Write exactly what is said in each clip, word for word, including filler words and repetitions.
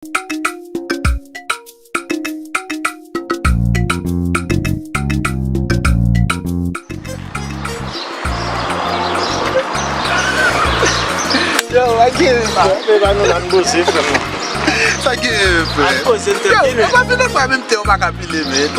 Yo, wè gen pa. Pe pa nou nan boze frè m. Sa gen frè. An koze te Yo, pile. Ou pa fin nan pa menm te ou pa ka pile men.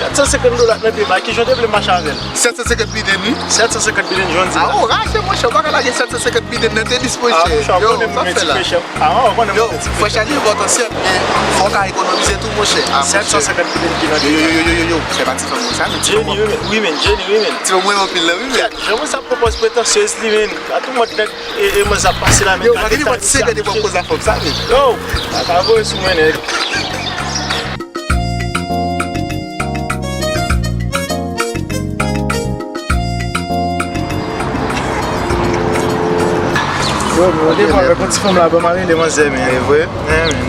Sèt san senkant dola nan pye m, ki jan w te vle mache avè l? Sèt san senkant biden wi. Sèt san senkant biden jodi. Ah, ou rache monchè, ou pa ka lage sèt san senkant biden nan tenis monchè. Yo, sa fè la? Ah, ou konnen. Yo, fò chèche enpòtan sèt, men fò ka ekonomize tou monchè. Ah, sèt san senkant biden ki nan yo, yo, yo, yo, yo, yo, fè pa ti fanm konsa, men ti fanm. Jenny, wi men, wi men, Jenny, wi men. Ti fanm mwen anpil la, wi men. Jan mwen sa pwopòz pretansyez li men. A tou mòd nèg e, e mwen sa pase la men. Yo, pa gen nenpòt senkant de pwòp konsa fanm sa men. Yo, pa ka voye sou mwen nèg. Yo, mwen te pale avèk yon ti fanm la, ban m ale demanzè, men. E vre?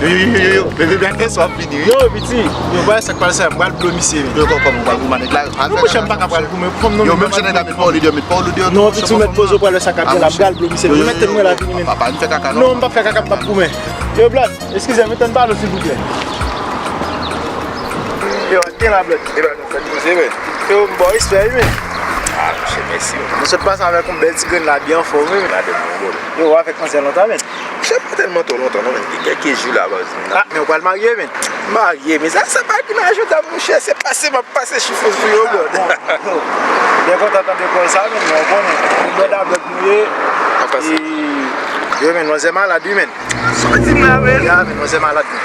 Yo, yo, yo, yo, yo, bebe, bebe, atè sa ap vini, wi. Yo, piti, yo, bagay sa k pral sa, m pral blo misye, men. Yo, kòm, kòm, m pral goumen nèg la. Non, monchè, m pa ka pral goumen fanm, non. Yo, menm jan nèg la met pa w lidè, met pa w lidè, non, piti, ou mèt poze w pral wè sa k ap gen la, m pral blo misye. Yo, yo, yo, yo, papa, nou fè kaka, non? Non, m p ap fè kaka, m p ap goumen. Yo, Blòd, eskize m, etann pale w, silvouplè. Yo, antre la, Blòd. E ba nou fè poze, men. Yo, m ba w respè, wi, men. Ah, monchè, mèsi, men. Nou sot pase avèk yon bèl ti grenn la, byen anfòm, wi, men. Gade m, bon. Yo, w avèk manzè lontan, men. Monchè, pa tèlman twò lontan, non, men. Gen kèk jou la, baz. Ah, men w pral marye, men. Marye, men sa, sa pa gen nan ajanda, monchè. Se pase, m ap pase chifon sou yo, Blòd. Bon, bon. Byen kontan tande pawòl sa, men, men w konnen. Blòd a Blòd nou ye. An pase. E, yo, men, manzè malad, wi, men. Sa w di m la, men? Ya, men, manzè malad, men.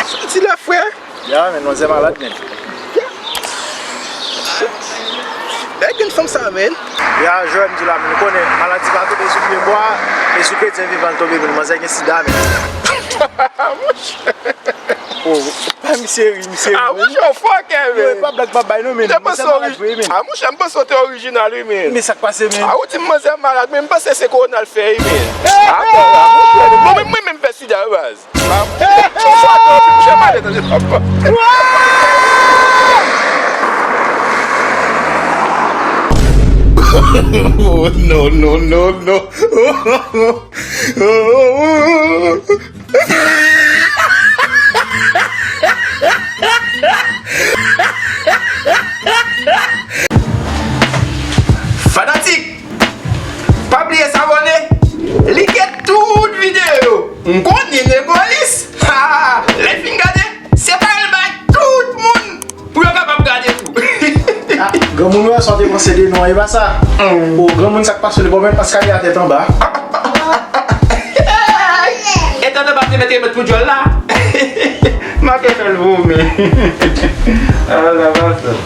Sa w di la, frè? Ya, men, manzè malad, men. Dèyè gen fanm sa, men. Ya, jwè m di la, men, ou konnen, maladi pa tonbe sou pye bwa, e sou kretyen vivan l tonbe, men, manzè gen sida, men. Monchè. Oh, pa misye ri, misye ri. Ah, monchè, w fòkè, men. Yo, e pa blag m ap bay, non, men. Manzè malad vre, men. Ah, monchè, m panse w te orijinal, wi, men. Men sa k pase, men? Ah, ou di m manzè malad, men m panse se kowona l fè, wi, men. Ah, bon, ah, monchè, bon, men mwen menm fè sida, baz. Oh, no, no, no, no. Fanatik! Pa bliye sabòne, like tout videyo yo. M konnen Negolis, ha, lè l fin gade, se pa l bay tout moun pou yo kapab gade tou. Ah, granmoun wè sa w te panse de nou an, e pa sa? O, granmoun sa k pase li bon, men pas kale a tèt anba. E tèt anba te mete met pou djòl la. M ap fè l vomè. Ah, la pa sa.